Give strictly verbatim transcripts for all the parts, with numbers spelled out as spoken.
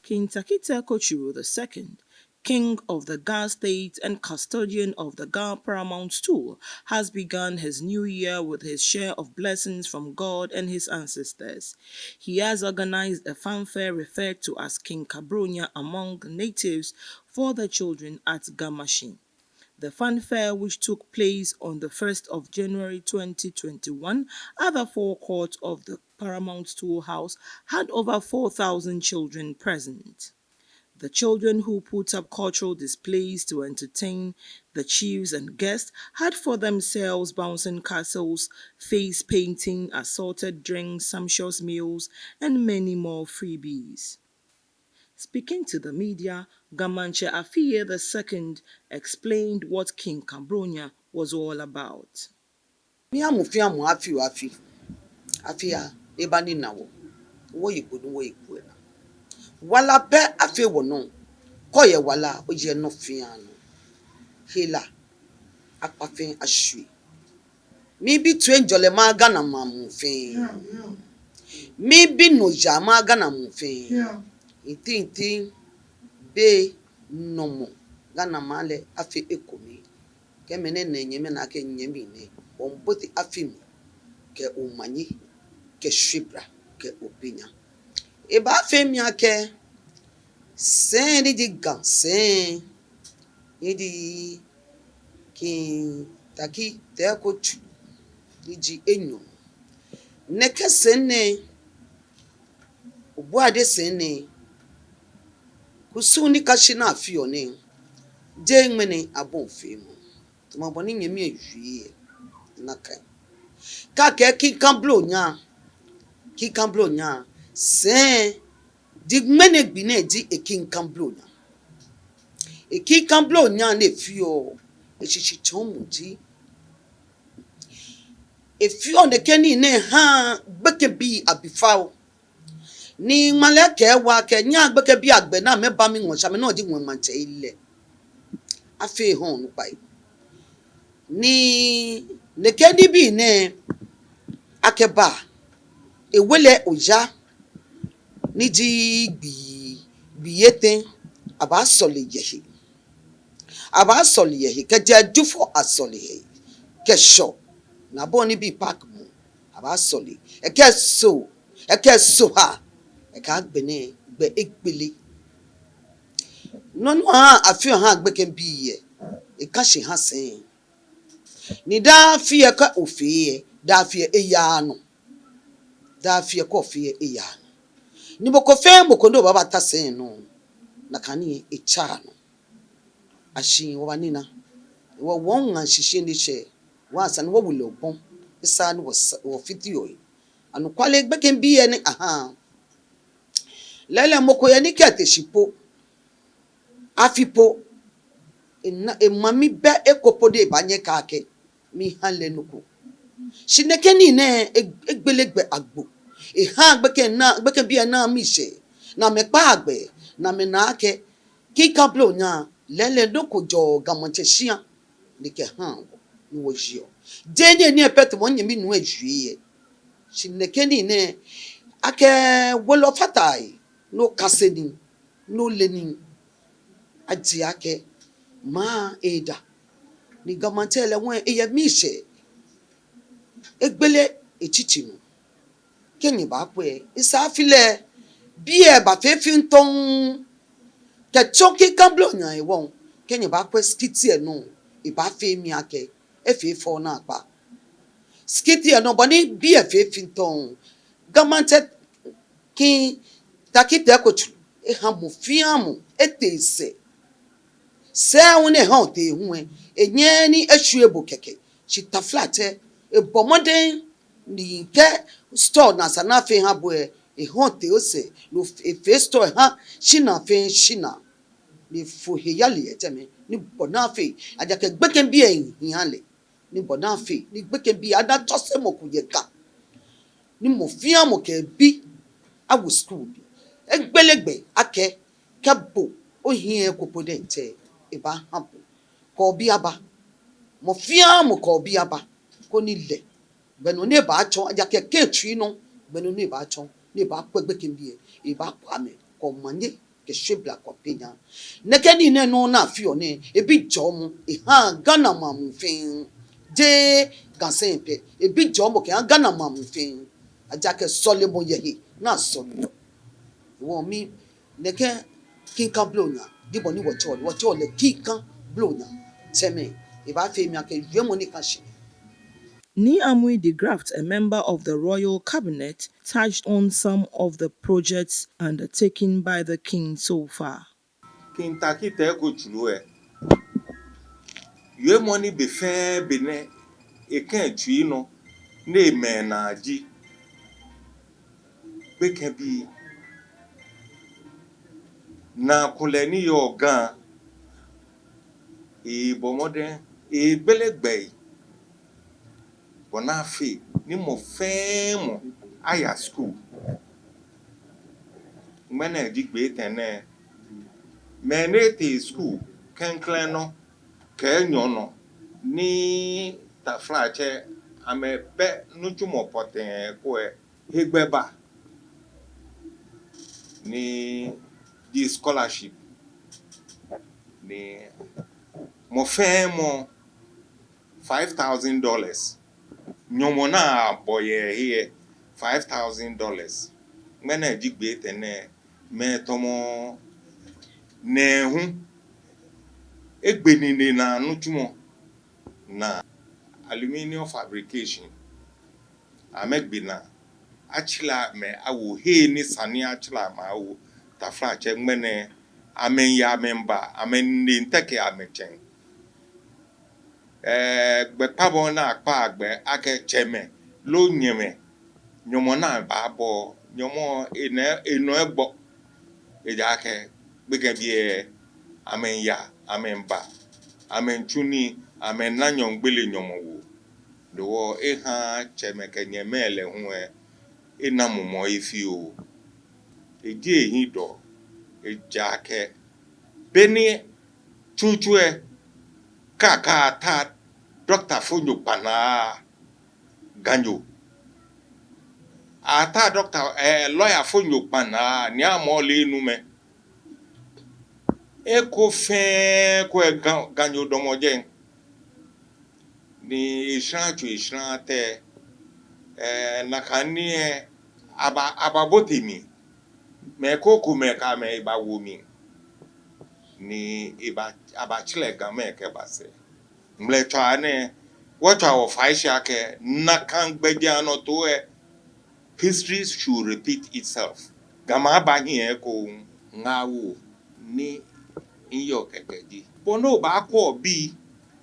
King Tackie Teiko Tsuru the second, King of the Ga State and custodian of the Ga Paramount Stool, has begun his new year with his share of blessings from God and his ancestors. He has organized a fanfare referred to as Kinka Bronya among natives for the children at Ga Mashie. The fanfare, which took place on the first of January twenty twenty-one at the forecourt of the Paramount Stool House, had over four thousand children present. The children, who put up cultural displays to entertain the chiefs and guests, had for themselves bouncing castles, face painting, assorted drinks, sumptuous meals, and many more freebies. Speaking to the media, Ga Mantse Afie the second explained what Kinka Bronya was all about. Ni mɔ fɛɛ mɔ afi oo afi, afi aya ni eba ni ena wɔ, wɔye kpo ni wɔye kpo ena. Wala pɛ afee wɔnɔ, kɛ oyɛ wala, oye nɔ fɛɛ nɔ. Hela akpa fɛɛ ashwie. Miibi toiŋjɔlɛ maha Ghana maŋ muu fɛɛ. Miibi nɔyaa maha Ghana muu fɛɛ. Ntintin be nɔmɔ Ghana maŋ lɛ afee ekome. Kɛ mɛnɛ nɛ nyɛmɛi na kɛ nyɛmi nɛ, wɔmiibote afi mli kɛ omanye, kɛ shwibra, kɛ obinya. Ebaafee mi akɛ sɛi ni ji Ga sɛi, ni ji King Tackie Teiko Tsuru, ni ji enyɔ. Nɛkɛ sɛi nɛɛ, Obuade sɛi nɛɛ, kusum ni ka shi ni afeɔ nɛɛ, jeee ŋmɛnɛ abɔi feemɔ. Tamɔ bɔ ni nyɛmi lɛ wie lɛ, nakai. Kɛ akɛɛ Kinka Bronya, Kinka Bronya, sɛi ji ŋmɛnɛ gbi nɛɛ ji eKinka Bronya. EKinka Bronya ni efeɔ, eshishitsɔɔmɔ ji, efeɔ nɛkɛ nii nɛɛ haa gbekɛbii abifao. Ni ŋmalɛ kɛɛ wɔ akɛ nyɛhaa gbekɛbii agbɛnɛ amɛba miŋɔɔ shi amɛnɔ ji ŋwɛi maŋtsɛyeli lɛ. Afee ehã onukpai. Ni nɛkɛ nibii nɛɛ akɛba, ewe lɛ oya, ni ji gbii, gbii etɛ, abaasɔle yɛ he. Abaasɔle yɛ he, kɛjɛ Jufɔ asɔle he, kɛ Shɔ, ni abɔi nibii park muu, abaasɔle. Ekɛ Soo, ekɛ Sohaa, ekɛ agbɛnɛ gbɛ egbele. Nɔ ni ahã afeɔ ahã gbekɛbii lɛ, eka shi ehã sɛi. Ni daa afi lɛ kɛ ofee lɛ, daa afi lɛ eyaaa nɔ. Daa afi lɛ kɛ ofee lɛ eyaaa nɔ. Ni mɔ ko fɛɛ mɔ ko ni obaabata sɛi nɔ, nakai nii lɛ etsaa nɔ. Ashi wɔbanina. Wɔ, wɔŋa shishi ni shɛ, wɔ esa ni wɔwo lɛ obɔ. Esa ni wɔsa, wɔfite oyi. Anɔkwale gbekɛbii lɛ ni ahã. Lɛɛlɛŋ mɔ ko yɛ ni kɛ ete shi po, afi po, ena, emami bɛ eko po ni ebaanyɛ ekɛɛ akɛ miha lɛ nɔ ko. Shi nɛkɛ nii nɛɛ e, egbele gbɛ agbo. Ehã gbekɛ naa, gbekɛbii lɛ naa miishɛɛ, ni amɛkpaa gbɛ, ni amɛna akɛ Kinka Bronya lɛɛlɛŋ nɔ ko jɛɔ Ga Maŋtsɛ shia ni ekɛhã wɔ ni wɔyeɔ. Jeee nii pɛ tamɔ nyɛmi nuu lɛ wie lɛ. Shi nɛkɛ nii nɛɛ, akɛ wolɔ fata he, ni okase nii, ni ole nii, ajie akɛ maŋ lɛ eda. Ni Ga Maŋtsɛ lɛ hu eyɛ miishɛɛ. Egbele etsitsi nɔ. Kɛ nyɛbaakwɛ, esa afi lɛ, bii lɛ baafee fintoŋ. Kɛtsɔ Kinka Bronya lɛ hewɔ, kɛ nyɛbaakwɛ skit lɛ nɔ, ebaafee mi akɛ efee fɛo naakpa. Skit lɛ nɔ bɔ ni bii lɛ fee fintoŋ. Ga Maŋtsɛ King Tackie Teiko Tsuru ehã mɔ fɛɛ mɔ etee sɛɛ. Sɛi hu ni ehã otee hu lɛ, enyɛɛɛ ni eshwie bo kɛkɛ. Shi taflatsɛ, ebɔ mɔdɛŋ ni kɛ store ni esa ni afee ehã bo lɛ, ehã otee osɛɛ, ni efee store ehã shinaa fɛɛ shinaa. Ni efo he yali yɛ jɛmɛ, ni bɔ ni afee, ejaakɛ gbekɛbii lɛ hiaa lɛ. Ni bɔ ni afee ni gbekɛbii lɛ ana tsɔsemɔ ko yɛ Ga, ni mɔ fɛɛ mɔ kɛ ebi awo skul. Egbele gbɛ akɛ, kɛ bo ohiɛ eko po diɛŋtsɛ, ebaahã bo. Kɛ obi aba. Mɔ fɛɛ mɔ kɛ obi aba, koni lɛ, gbɛ nɔ ni ebaatsɔ, ejaakɛ kɛ etsui nɔ, gbɛ nɔ ni ebaatsɔ, ni ebaakwɛ gbekɛbii lɛ, ebaakwɛ amɛ, kɛ omanye, kɛshwie Blakɔ Penya. Nɛkɛ nii nɛɛ nɔŋŋ ni afeɔ nɛɛ, ebi jɔɔmɔ ehaa Ghana maŋ muu fɛɛ. Jeee Ga sɛɛ pɛ, ebi jɔɔmɔ kɛha Ghana maŋ muu fɛɛ. Ejaakɛ sɔlemɔ yɛ he ni asɔleɔ. Hewɔ mi, nɛkɛ Kinka Blonya, ji bɔ ni wɔtsɛɔ lɛ, wɔtsɛɔ lɛ Kinka Blonya. Tsɛmɛi, ebaafee mi akɛ wiemɔ ni ka shi. Nii Amui de Graft, a member of the royal cabinet, touched on some of the projects undertaken by the king so far. King Tackie Teiko Tsuru lɛ, wiemɔ ni be fɛɛ be nɛɛ ekɛɛ etsui nɔ ni emɛ naa ji gbekɛbii, naakulɛ ni yɔɔ Ga, ebɔ mɔdɛŋ, egbele gbɛi, bɔ ni afee ni mɔ fɛɛ mɔ aya skul. Ŋmɛnɛ ji gbetɛ nɛɛ, mɛi ni tee skul klɛŋklɛŋ nɔ kɛ enyɔ nɔ ni taflatsɛ amɛbɛ nitsumɔ pɔtɛɛ ko lɛ, hegbɛ ba ni ji scholarship ni mɔ fɛɛ mɔ five thousand dollars. Nyɔmɔ ni abɔ yɛ he lɛ, five thousand dollars. Ŋmɛnɛ ji gbetɛ nɛɛ, mɛi tamɔ nɛɛhu egbe nine naa nitsumɔ naa, aluminium fabrication. Amɛgbe naa, atsila amɛ awo he ni sa ni atsila amɛ awo. Taflatsɛ ŋmɛnɛ, amɛmiiya amɛmiiba, amɛnine miiteke amɛtsɛŋ. Ɛɛ, gbɛkpamɔ ni akpaa gbɛ akɛ tsɛmɛi loo nyɛmɛi, nyɔmɔ ni abaabɔ, nyɔmɔ enɛ, enɔ egbɔ. Ejaakɛ gbekɛbii lɛ, amɛmiiya, amɛmiiba, amɛmiitsu nii, amɛmiina nyɔŋ gbele nyɔmɔwoo. No hewɔ eha tsɛmɛi kɛ nyɛmɛi lɛ hu lɛ, ena mumɔ he fioo. Eji ehiɛdɔɔ, ejaakɛ be ni tsutsu lɛ, kaka ataa dɔkta fonyo kpanaa, Ganyo. Ataa dɔkta, ɛɛ, lɔya fonyo kpanaa, ni amɔ lɛ enumɛ. Eko fɛɛ ko lɛ Ga-, Ganyo damɔ jɛi. Ni eshara tsu, eshara tɛ, ɛɛ, nakai nii lɛ, aba, ababote mli. Mɛi krokomɛi kɛ amɛ bawo mli. Ni eba, abatsirɛ Gamɛi kɛba sɛɛ. Ŋmlɛtswaa nɛɛ, wɔtswa wɔfai shi akɛ, nakai gbɛjianɔtoo lɛ, history should repeat itself. Ga maŋ baahi ekoŋŋ, ŋaawoo ni miyɔɔ kɛkɛ ji, bɔ ni obaakwɛ obii,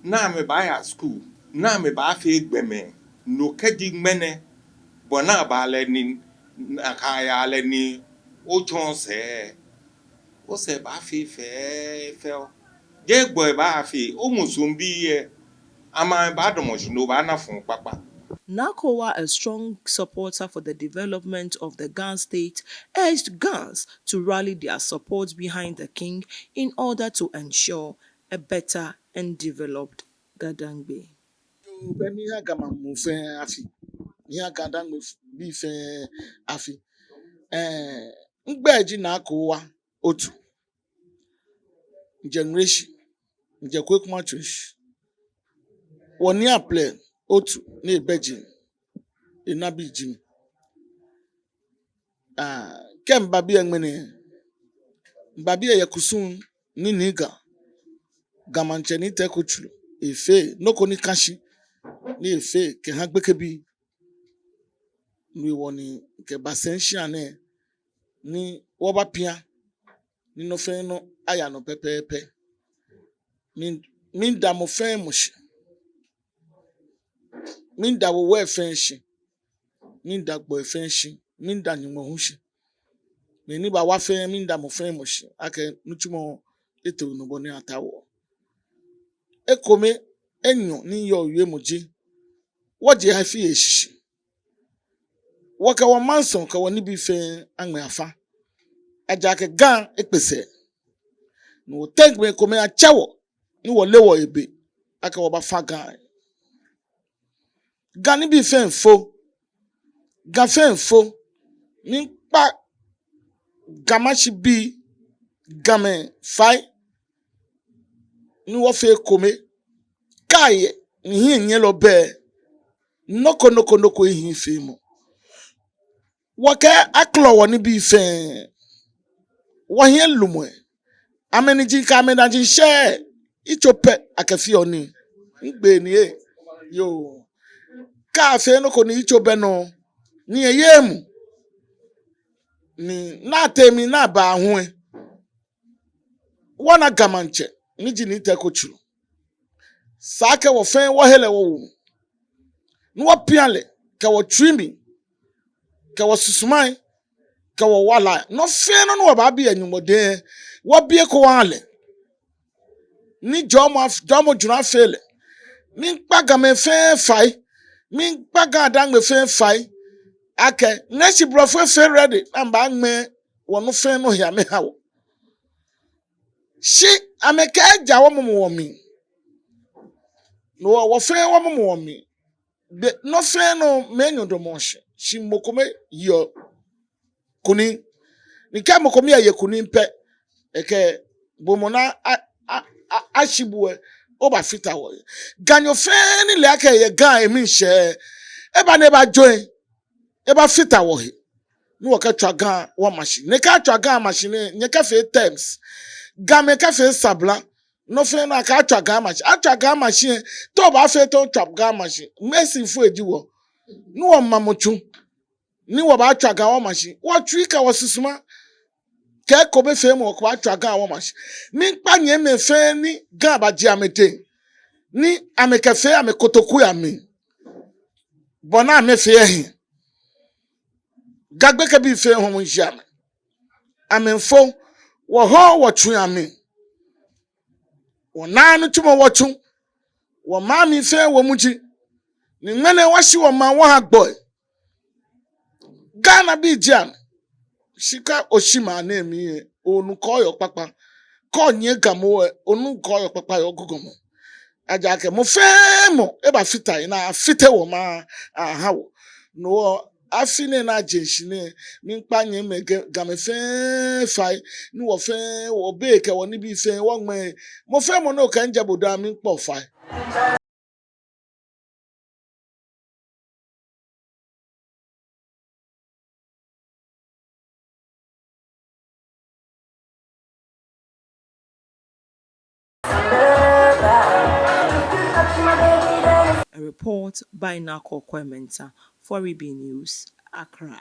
ni amɛbaaya skul, ni amɛbaafee gbɔmɛi, no kɛji ŋmɛnɛ, bɔ ni aba lɛ ni, nakai yaa lɛ ni otsɔɔ sɛɛ, osɛɛ baafee fɛfɛo. Jeee gbɔ ebaafee, omusuŋbii lɛ, amɛbaadamɔ shi ni obaana fɔŋ kpakpa. Naa Kowa, a strong supporter for the development of the Ga state, urged Gans to rally their support behind the king in order to ensure a better and developed Ga-Dangme. Yoo, bɛ miiha Ga maŋ muu fɛɛ afi. Miiha Ga-Dangme bii fɛɛ afi. Ɛɛ, migbɛi ji Naa Kowa Otu. Mijɛ Ngleshie, mijɛ Kwei Kuma Church. Wɔ Nii Aplɛ Otu ni ebɛ je, enabi ji mi. Aa, kɛ miba biɛ ŋmɛnɛ, miba biɛ yɛ kusum ni Nii Ga, Ga Maŋtsɛ Nii Teiko Tsuru efee, nɔ ko ni ka shi ni efee kɛha gbekɛbii. No hewɔ ni mikɛba sɛɛ shia nɛɛ, ni wɔbapia, ni nɔ fɛɛ nɔ aya nɔ pɛpɛɛpɛ. Mi, miida mɔ fɛɛ mɔ shi. Miida wowɛi fɛɛ shi. Miida gbɔi fɛɛ shi. Miida Nyɔŋmɔ hu shi. Mɛi ni ba wa fɛɛ, miida mɔ fɛɛ mɔ shi akɛ nitsumɔ eto nɔ bɔ ni ataoɔ. Ekome, enyɔ ni miyɔɔ wiemɔ ji, wɔje afi lɛ shishi. Wɔkɛ wɔmaŋsɔ kɛ wɔnibii fɛɛ aŋmɛ afã. Ejaakɛ Ga ekpe sɛɛ. Ni wɔteŋ mɛi komɛi atsɛ wɔ, ni wɔle wɔhe be akɛ wɔbafã Ga. Ga nibii fɛɛ mifo. Ga fɛɛ mifo. Miikpa Ga Mashi bii Gamɛi fai ni wɔfee ekome. Kɛ ayɛ ni hiɛnyiɛlɔ bɛ, nɔ ko nɔ ko nɔ ko ehiii feemɔ. Wɔkɛɛ akɔlɔ wɔnibii fɛɛ, wɔhiɛ lumɔ. Amɛniji kɛ amɛnaji shɛɛɛ, yitso pɛ akɛfeɔ nii. Migbee ni yɛ. Yoo. Kɛ afee nɔ ko ni yitso bɛ nɔ, ni eyeee emuu, ni naa tee mli naa baa hu lɛ, wɔna Ga Maŋtsɛ ni ji Nii Tɛko Tsuru. Esa akɛ wɔ fɛɛ wɔhe lɛ wɔwo, ni wɔpia lɛ kɛ wɔtsui mli, kɛ wɔsusumai, kɛ wɔwalai. Nɔ fɛɛ nɔ ni wɔbaabi yɛ Nyɔŋmɔ dɛŋ, wɔbi eko wɔha lɛ. Ni jɔɔmɔ af-, jɔɔmɔ jurɔ afee lɛ. Miikpa Gamɛi fɛɛ fai. Miikpa GaDangme fɛɛ fai. Akɛ ŋmɛnɛ shi blɔfo efee ready ni amɛbaaŋmɛ wɔnɔ fɛɛ nɔ he amɛha wɔ. Shi amɛkɛɛ ja wɔmɔmɔ wɔmli. No hewɔ wɔ fɛɛ wɔmɔmɔ wɔmli. Be nɔ fɛɛ nɔ mɛi enyɔ damɔ shi, shi mɔ kome yeɔ kunim. Ni kɛ mɔ kome eye kunim pɛ, ekɛ bo mɔ ni a, a, a, ashi bo lɛ, obaafata wɔhe. Ganyo fɛɛ ni le akɛ eyɛ Ga emli shɛɛ, eba ni eba join, ebaafata wɔhe. Ni wɔkɛtswa Ga wɔma shi. Ni kɛ atswa Ga ama shi ni, nyɛkɛfee terms. Gamɛi kɛfee sabla. Nɔ fɛɛ nɔ akɛ atswa Ga ama shi. Atswa Ga ama shi lɛ, te obaafee tɛŋŋ otswa Ga ama shi? Mɛi sifo eji wɔ. Ni wɔma mɔ tsu. Ni wɔbaatswa Ga wɔma shi. Wɔtsui kɛ wɔsusuma kɛ ekomefeemɔ wɔkɛbaatswa Ga wɔma shi. Miikpa nyɛmimɛi fɛɛ ni Ga baje amɛdɛŋ, ni amɛkɛfee amɛkotokui amli, bɔ ni amɛfee ehi. Ga gbekɛbii fɛɛ hɔmɔ ji amɛ. Amɛmiifo, wɔhɔɔ wɔtsu amli. Wɔnaa nitsumɔ wɔtsu. Wɔmaŋ mli fɛɛ wɔmuji. Ni ŋmɛnɛ wɔshi wɔmaŋ wɔha gbɔi. Ghanabii ji amɛ. Shi kɛ oshi maŋ nɛɛ mli lɛ, onuɔ kɔɔyɔɔ kpakpa. Kɛ onyiɛ Gamɛi lɛ, onuɔ kɔɔyɔɔ kpakpa yɛ ogugɔmɔ. Ejaakɛ mɔ fɛɛ mɔ ebaafata he ni afite wɔmaŋ aha wɔ. No hewɔ afi nɛɛ ni aje shishi nɛɛ, miikpa nyɛmimɛi Ga, Gamɛi fɛɛ fai, ni wɔ fɛɛ wɔbei kɛ wɔnibii fɛɛ wɔŋmɛɛ. Mɔ fɛɛ mɔ ni okɛɛ mijɛ bo daa, miikpa bo fai. A report by Nako Kwementa for Ribi News, Accra.